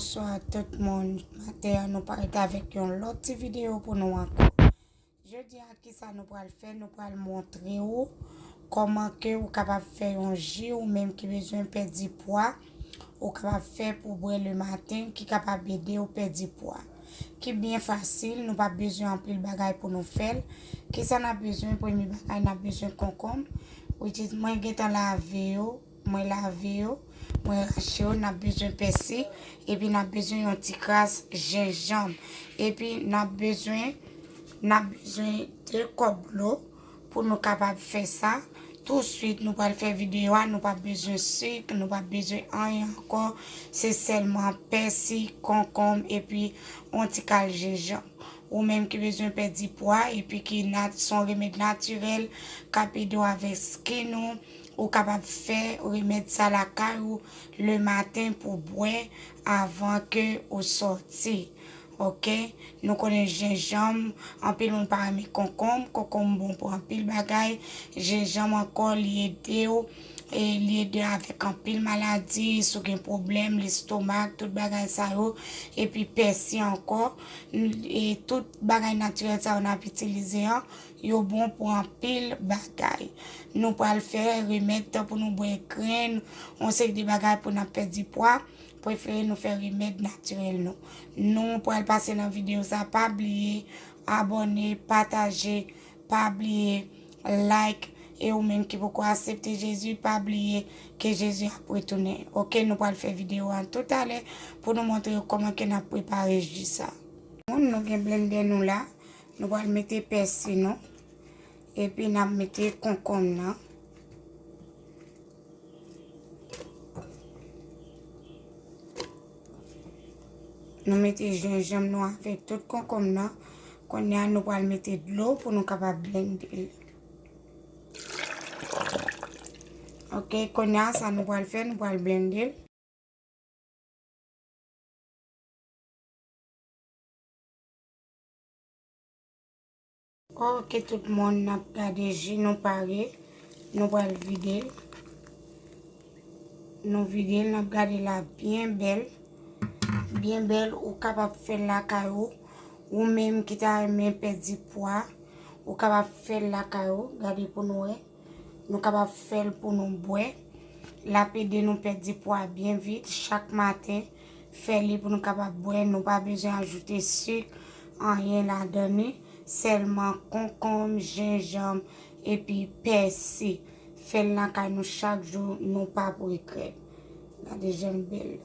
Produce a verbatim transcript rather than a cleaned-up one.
Bonswa tout moun. Maten an, nou parèt avèk yon lòt ti videyo pou nou ankò. Jodi a, kisa nou pral fè? Nou pral montre w kòman ke ou kapab fè yon ji, ou menm ki bezwen pèdi pwa, ou kapab fè pou bwè le maten, ki kapab ede w pèdi pwa. Ki byen fasil, nou pa bezwen anpil bagay pou nou fè l. Kisa n ap bezwen? Premye bagay, n ap bezwen konkonm. Which is, mwen gentan lave yo, mwen lave yo, mwen rache yo, n ap bezwen pèsi, epi n ap bezwen yon ti kras jenjanm. Epi n ap bezwen, n ap bezwen de kòp dlo pou nou kapab fè sa. Touswit, nou pral fè videyo a, nou p ap bezwen sik, nou p ap bezwen anyen ankò. Se sèlman pèsi, konkonm, epi yon ti kal jenjanm. Ou menm ki bezwen pèdi pwa, epi ki nat-, se yon remèd natirèl, k ap ede w avèk skin ou, ou kapab fè remèd sa lakay ou le maten pou bwè avan ke ou sòti. Oke? Nou konnen jenjanm, anpil moun pa renmen konkonm. Konkonm bon pou anpil bagay. Jenjanm ankò, li ede w, e li ede avèk anpil maladi, si w gen pwoblèm lestomak, tout bagay sa yo. Epi pèsi ankò, n-, e tout bagay natirèl sa yo n ap itilize an, yo bon pou anpil bagay. Nou pral fè remèd tan pou nou bwè grenn, yon seri de bagay pou n ap pèdi pwa, prefere nou fè remèd natirèl nou. Nou pral pase nan videyo sa, pa bliye abòne, pataje, pa bliye like, e ou menm ki poko aksepte Jezi, pa bliye ke Jezi ap retounen. Oke, nou pral fè videyo an toutalè pou nou montre w kòman ke n ap prepare ji sa. Bon, nou gen blendè nou la, nou pral mete pèsi nou, epi n ap mete konkonm nan. Nou mete jenjanm nou avèk tout konkonm nan. Kounye a, nou pral mete dlo pou nou kapab blende l. Oke, kounye a, sa nou pral fè, nou pral blende l. Oke, tout moun, n ap gade ji nou pare. Nou pral vide l. Nou vide l, n ap gade la byen bèl. Byen bèl, ou kapab fè l lakay ou. Ou menm ki ta renmen pèdi pwa, ou kapab fè l lakay ou. Gade pou nou wè. Nou kapab fè l pou nou bwè. L ap ede nou pèdi pwa byen vit chak maten. Fè li pou nou kapab bwè. Nou pa bezwen ajoute sik, anyen ladan li. Sèlman konkonm, jenjanm, epi pèsi. Fè l lakay nou chak jou, nou p ap regrèt. Gade jan l bèl.